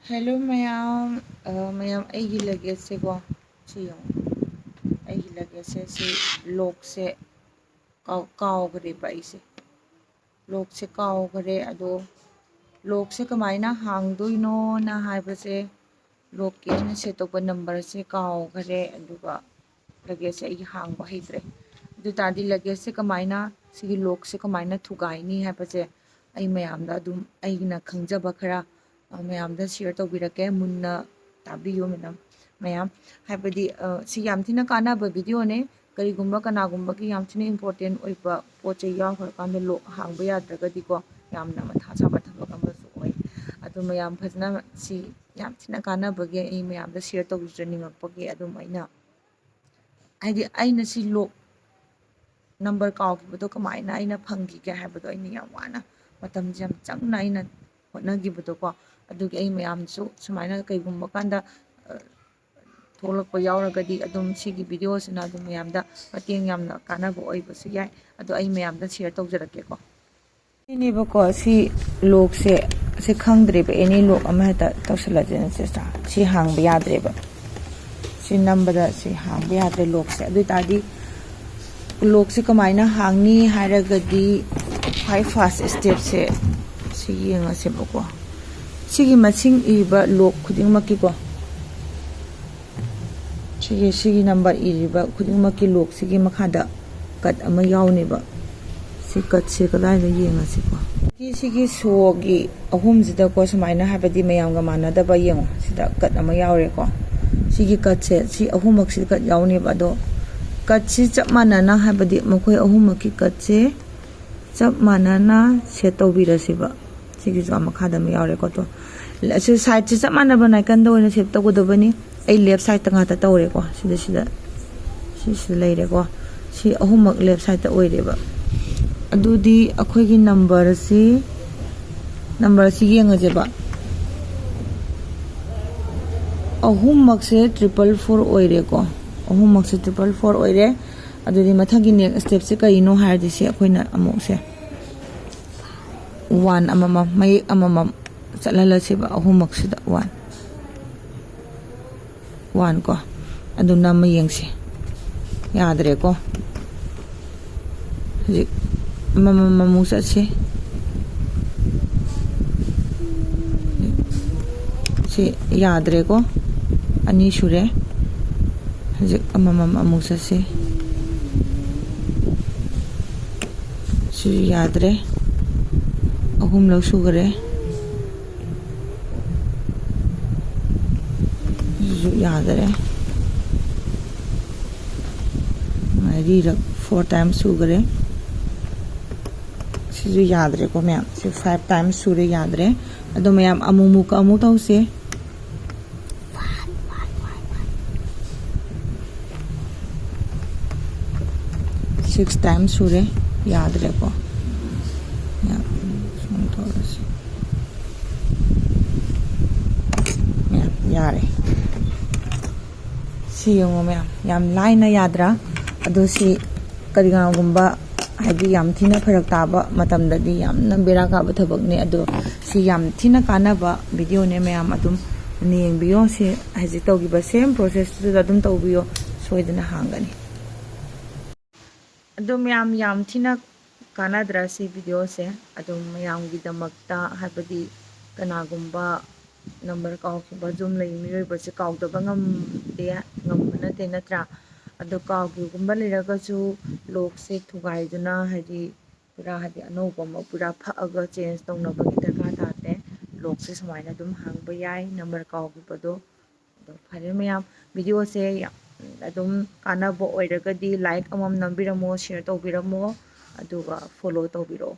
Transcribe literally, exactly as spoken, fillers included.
Hello ꯃꯌꯥꯝ, ꯑ, ꯃꯌꯥꯝ, ꯑꯩꯒꯤ ꯂꯒꯦꯖꯁꯦꯀꯣ, ꯁꯤ ꯌꯦꯡꯉꯣ, ꯑꯩꯒꯤ ꯂꯒꯦꯖꯁꯦ, ꯁꯤ ꯂꯣꯛꯁꯦ ꯀꯥꯎ- ꯀꯥꯎꯈ꯭ꯔꯦꯕ ꯑꯩꯁꯦ꯫ ꯂꯣꯛꯁꯦ ꯀꯥꯎꯈ꯭ꯔꯦ꯫ ꯑꯗꯣ ꯂꯣꯛꯁꯦ ꯀꯃꯥꯏꯅ ꯍꯥꯡꯗꯣꯏꯅꯣꯅ ꯍꯥꯏꯕꯁꯦ, ꯂꯣꯛꯀꯤ ꯑꯩꯅ ꯁꯦꯠ ꯇꯧꯕ ꯅꯝꯕꯔꯁꯦ ꯀꯥꯎꯈ꯭ꯔꯦ꯫ ꯑꯗꯨꯒ ꯂꯒꯦꯖꯁꯦ ꯑꯩꯒꯤ ꯍꯥꯡꯕ ꯍꯩꯇ꯭ꯔꯦ꯫ ꯑꯗꯨ ꯇꯥꯔꯗꯤ ꯂꯒꯦꯖꯁꯦ ꯀꯃꯥꯏꯅ, ꯁꯤꯒꯤ ꯂꯣꯛꯁꯦ ꯀꯃꯥꯏꯅ ꯊꯨꯒꯥꯏꯅꯤ ꯍꯥꯏꯕꯁꯦ ꯑꯩ ꯃꯌꯥꯝꯗ ꯑꯗꯨꯝ ꯑꯩꯅ ꯈꯪꯖꯕ ꯈꯔ, ꯑ, ꯃꯌꯥꯝꯗ ꯁꯤꯌꯔ ꯇꯧꯕꯤꯔꯛꯀꯦ꯫ ꯃꯨꯟꯅ ꯇꯥꯕꯤꯌꯨ ꯃꯦꯗꯥꯝ, ꯃꯌꯥꯝ꯫ ꯍꯥꯏꯕꯗꯤ, ꯑ, ꯁꯤ ꯌꯥꯝ ꯊꯤꯅ ꯀꯥꯟꯅꯕ ꯚꯤꯗꯤꯑꯣꯅꯦ꯫ ꯀꯔꯤꯒꯨꯝꯕ ꯀꯅꯥꯒꯨꯝꯕꯒꯤ ꯌꯥꯝ ꯊꯤꯅ ꯏꯝꯄꯣꯔꯇꯦꯟ ꯑꯣꯏꯕ ꯄꯣꯠ ꯆꯩ ꯌꯥꯎꯈ꯭ꯔꯀꯥꯟꯗ ꯂꯣꯛ ꯍꯥꯡꯕ ꯌꯥꯗ꯭ꯔꯒꯗꯤꯀꯣ, ꯌꯥꯝꯅ ꯃꯊꯥ ꯁꯥꯕ ꯊꯕꯛ ꯑꯃꯁꯨ ꯑꯣꯏ꯫ ꯑꯗꯨ ꯃꯌꯥꯝ ꯐꯖꯅ ꯁꯤ ꯌꯥꯝ ꯊꯤꯅ ꯀꯥꯟꯅꯕꯒꯤ ꯑꯩ ꯃꯌꯥꯝꯗ ꯁꯤꯌꯔ ꯇꯧꯖꯅꯤꯡꯉꯛꯄꯒꯤ ꯑꯗꯨꯝ ꯑꯩꯅ, ꯍꯥꯏꯗꯤ ꯑꯩꯅ ꯁꯤ ꯂꯣꯛ ꯅꯝꯕꯔ ꯀꯥꯎꯈꯤꯕꯗꯣ ꯀꯃꯥꯏꯅ ꯑꯩꯅ ꯐꯪꯈꯤꯒꯦ ꯍꯥꯏꯕꯗꯣ ꯑꯩꯅ ꯌꯥꯝ ꯋꯥꯅ, ꯃꯇꯝꯁꯦ ꯌꯥꯝ ꯆꯪꯅ ꯑꯩꯅ ꯍꯣꯠꯅꯈꯤꯕꯗꯣꯀꯣ꯫ ꯑꯗꯨꯒꯤ ꯑꯩ ꯃꯌꯥꯝꯁꯨ ꯁꯨꯃꯥꯏꯅ ꯀꯩꯒꯨꯝꯕ ꯀꯥꯟꯗ, ꯑ, ꯊꯣꯛꯂꯛꯄ ꯌꯥꯎꯔꯒꯗꯤ ꯑꯗꯨꯝ ꯁꯤꯒꯤ ꯚꯤꯗꯤꯑꯣꯁꯤꯅ ꯑꯗꯨꯝ ꯃꯌꯥꯝꯗ ꯃꯇꯦꯡ ꯌꯥꯝꯅ ꯀꯥꯟꯅꯕ ꯑꯣꯏꯕꯁꯨ ꯌꯥꯏ꯫ ꯑꯗꯣ ꯑꯩ ꯃꯌꯥꯝꯗ ꯁꯤꯌꯔ ꯇꯧꯖꯔꯛꯀꯦꯀꯣ꯫ ꯁꯤꯅꯦꯕꯀꯣ, ꯁꯤ ꯂꯣꯛꯁꯦ, ꯁꯤ ꯈꯪꯗ꯭ꯔꯦꯕ, ꯑꯦꯅꯤ ꯂꯣꯛ ꯑꯃ ꯍꯦꯛꯇ ꯇꯧꯁꯜꯂꯁꯦꯅ ꯁꯤꯁꯇꯔ꯫ ꯁꯤ ꯍꯥꯡꯕ ꯌꯥꯗ꯭ꯔꯦꯕ꯫ ꯁꯤ ꯅꯝꯕꯗ ꯁꯤ ꯍꯥꯡꯕ ꯌꯥꯗ꯭ꯔꯦ ꯂꯣꯛꯁꯦ꯫ ꯑꯗꯨ ꯑꯣꯏ ꯇꯥꯔꯗꯤ ꯂꯣꯛꯁꯦ ꯀꯃꯥꯏꯅ ꯍꯥꯡꯅꯤ ꯍꯥꯏꯔꯒꯗꯤ, ꯈ꯭ꯋꯥꯏ ꯐꯥꯔꯁ ꯁ꯭ꯇꯦꯞꯁꯦ ꯁꯤ ꯌꯦꯡꯉꯁꯦꯕꯀꯣ꯫ ꯁꯤꯒꯤ ꯃꯁꯤꯡ ꯏꯔꯤꯕ ꯂꯣꯛ ꯈꯨꯗꯤꯡꯃꯛꯀꯤꯀꯣ, ꯁꯤꯒꯤ, ꯁꯤꯒꯤ ꯅꯝꯕꯔ ꯏꯔꯤꯕ ꯈꯨꯗꯤꯡꯃꯛꯀꯤ ꯂꯣꯛꯁꯤꯒꯤ ꯃꯈꯥꯗ ꯀꯠ ꯑꯃ ꯌꯥꯎꯅꯦꯕ꯫ ꯁꯤ ꯀꯠꯁꯦ ꯀꯗꯥꯏꯗ ꯌꯦꯡꯉꯁꯤꯀꯣ? ꯁꯤ, ꯁꯤꯒꯤ ꯁꯣꯒꯤ ꯑꯍꯨꯝꯁꯤꯗꯀꯣ, ꯁꯨꯃꯥꯏꯅ, ꯍꯥꯏꯕꯗꯤ ꯃꯌꯥꯝꯒ ꯃꯥꯟꯅꯗꯕ, ꯌꯦꯡꯉꯣ, ꯁꯤꯗ ꯀꯠ ꯑꯃ ꯌꯥꯎꯔꯦꯀꯣ꯫ ꯁꯤꯒꯤ ꯀꯠꯁꯦ, ꯁꯤ ꯑꯍꯨꯝꯃꯛꯁꯤꯗ ꯀꯠ ꯌꯥꯎꯅꯦꯕ꯫ ꯑꯗꯣ ꯀꯠꯁꯤ ꯆꯞ ꯃꯥꯟꯅꯅ, ꯍꯥꯏꯕꯗꯤ ꯃꯈꯣꯏ ꯑꯍꯨꯝꯃꯛꯀꯤ ꯀꯠꯁꯦ ꯆꯞ ꯃꯥꯟꯅꯅ ꯁꯦꯠ ꯇꯧꯕꯤꯔꯁꯤꯕ꯫ ꯁꯤꯒꯤꯁꯨ ꯑꯥ ꯃꯈꯥꯗ ꯑꯃ ꯌꯥꯎꯔꯦꯀꯣ꯫ ꯇꯣ, ꯑꯁꯤ ꯁꯥꯏꯠꯁꯦ ꯆꯞ ꯃꯥꯟꯅꯕ ꯅꯥꯀꯟꯗ ꯑꯣꯏꯅ ꯁꯦꯠ ꯇꯧꯒꯗꯕꯅꯤ꯫ ꯑꯩ ꯂꯦꯐ ꯁꯥꯏꯠꯇ ꯉꯥꯛꯇ ꯇꯧꯔꯦꯀꯣ꯫ ꯁꯤꯗ, ꯁꯤꯗ, ꯁꯤꯁꯤꯗ ꯂꯩꯔꯦꯀꯣ꯫ ꯁꯤ ꯑꯍꯨꯝꯃꯛ ꯂꯦꯐ ꯁꯥꯏꯠꯇ ꯑꯣꯏꯔꯦꯕ꯫ ꯑꯗꯨꯗꯤ ꯑꯩꯈꯣꯏꯒꯤ ꯅꯝꯕꯔꯁꯤ, ꯅꯝꯕꯔꯁꯤ ꯌꯦꯡꯉꯁꯦꯕ꯫ ꯑꯍꯨꯝꯃꯛꯁꯦ triple four ꯑꯣꯏꯔꯦꯀꯣ꯫ ꯑꯍꯨꯝꯃꯛꯁꯦ triple four ꯑꯣꯏꯔꯦ꯫ ꯑꯗꯨꯗꯤ ꯃꯊꯪꯒꯤ ꯅꯦꯛꯁ ꯁ꯭ꯇꯦꯞꯁꯦ ꯀꯔꯤꯅꯣ ꯍꯥꯏꯔꯗꯤ, ꯁꯤ ꯑꯩꯈꯣꯏꯅ ꯑꯃꯨꯛꯁꯦ ꯋꯥꯟ ꯑꯃꯃꯝ, ꯃꯌꯦꯛ ꯑꯃꯃꯝ ꯆꯠꯍꯜꯂꯁꯦꯕ ꯑꯍꯨꯝꯃꯛꯁꯤꯗ꯫ One, one ꯀꯣ꯫ ꯑꯗꯨ ꯅꯝꯃ ꯌꯦꯡꯁꯤ꯫ ꯌꯥꯗ꯭ꯔꯦꯀꯣ꯫ ꯍꯧꯖꯤꯛ ꯑꯃꯃꯝ ꯑꯃꯨꯛ ꯆꯠꯁꯤ꯫ ꯁꯤ ꯌꯥꯗ꯭ꯔꯦꯀꯣ꯫ ꯑꯅꯤ ꯁꯨꯔꯦ꯫ ꯍꯧꯖꯤꯛ ꯑꯃꯃꯝ ꯑꯃꯨꯛ ꯆꯠꯁꯤ꯫ ꯁꯤꯁꯨ ꯌꯥꯗ꯭ꯔꯦ꯫ ꯑꯍꯨꯝꯂꯛ ꯁꯨꯈꯔꯦ꯫ ꯁꯤꯁꯨ ꯌꯥꯗ꯭ꯔꯦ꯫ ꯃꯔꯤꯔꯛ, four times ꯁꯨꯈꯔꯦ꯫ ꯁꯤꯁꯨ ꯌꯥꯗ꯭ꯔꯦꯀꯣ ꯃꯌꯥꯝ꯫ ꯁꯤ five times ꯁꯨꯔꯦ, ꯌꯥꯗ꯭ꯔꯦ꯫ ꯑꯗꯣ ꯃꯌꯥꯝ ꯑꯃꯨꯛꯃꯨꯛꯀ ꯑꯃꯨꯛ ꯇꯧꯁꯦ꯫ Six times ꯁꯨꯔꯦ, ꯌꯥꯗ꯭ꯔꯦꯀꯣ꯫ ꯌꯥ-, ꯁꯨꯃꯥꯏꯅ ꯇꯧꯔꯁꯤ꯫ ꯃꯌꯥꯝ ꯌꯥꯔꯦ꯫ ꯁꯤ ꯌꯦꯡꯉꯣ ꯃꯌꯥꯝ, ꯌꯥꯝ ꯂꯥꯏꯅ ꯌꯥꯗ꯭ꯔꯥ? ꯑꯗꯣ ꯁꯤ ꯀꯔꯤꯒꯨꯝꯕ, ꯍꯥꯏꯗꯤ, ꯌꯥꯝ ꯊꯤꯅ ꯐꯔꯛ ꯇꯥꯕ ꯃꯇꯝꯗꯗꯤ ꯌꯥꯝꯅ ꯕꯦꯔꯥ ꯀꯥꯕ ꯊꯕꯛꯅꯦ꯫ ꯑꯗꯣ ꯁꯤ ꯌꯥꯝ ꯊꯤꯅ ꯀꯥꯟꯅꯕ videoꯅꯦ ꯃꯌꯥꯝ, ꯑꯗꯨꯝ ꯌꯦꯡꯕꯤꯌꯣ꯫ ꯁꯤ ꯍꯧꯖꯤꯛ ꯇꯧꯈꯤꯕ same processꯇꯨꯗ ꯑꯗꯨꯝ ꯇꯧꯕꯤꯌꯣ, ꯁꯣꯏꯗꯅ ꯍꯥꯡꯒꯅꯤ꯫ ꯑꯗꯣ ꯃꯌꯥꯝ, ꯌꯥꯝ ꯊꯤꯅ ꯀꯥꯟꯅꯗ꯭ꯔꯥ ꯁꯤ videoꯁꯦ? ꯑꯗꯨꯝ ꯃꯌꯥꯝꯒꯤꯗꯃꯛꯇ, ꯍꯥꯏꯕꯗꯤ ꯀꯅꯥꯒꯨꯝꯕ number ꯀꯥꯎꯈꯤꯕ, ꯌꯨꯝ ꯂꯩ ꯃꯤꯑꯣꯏꯕꯁꯦ ꯀꯥꯎꯗꯕ ꯉꯝꯗꯦ, ꯉꯝꯕ ꯅꯠꯇꯦ, ꯅꯠꯇ꯭ꯔꯥ? ꯑꯗꯣ ꯀꯥꯎꯈꯤꯕꯒꯨꯝꯕ ꯂꯩꯔꯒꯁꯨ lockꯁꯦ ꯊꯨꯒꯥꯏꯗꯨꯅ, ꯍꯥꯏꯗꯤ ꯄꯨꯔꯥ, ꯍꯥꯏꯗꯤ ꯑꯅꯧꯕ ꯑꯃ ꯄꯨꯔꯥ ꯐꯛꯑꯒ change ꯇꯧꯅꯕꯒꯤ ꯗꯔꯀꯥꯔ ꯇꯥꯗꯦ꯫ Lockꯁꯦ ꯁꯨꯃꯥꯏꯅ ꯑꯗꯨꯝ ꯍꯥꯡꯕ ꯌꯥꯏ, number ꯀꯥꯎꯈꯤꯕꯗꯣ꯫ ꯑꯗꯣ ꯐꯔꯦ ꯃꯌꯥꯝ, videoꯁꯦ ꯌꯥꯝ ꯑꯗꯨꯝ ꯀꯥꯟꯅꯕ ꯑꯣꯏꯔꯒꯗꯤ like ꯑꯃꯃꯝ ꯅꯝꯕꯤꯔꯝꯃꯣ, share ꯇꯧꯕꯤꯔꯝꯃꯣ, ꯑꯗꯨꯒ follow ꯇꯧꯕꯤꯔꯛꯑꯣ꯫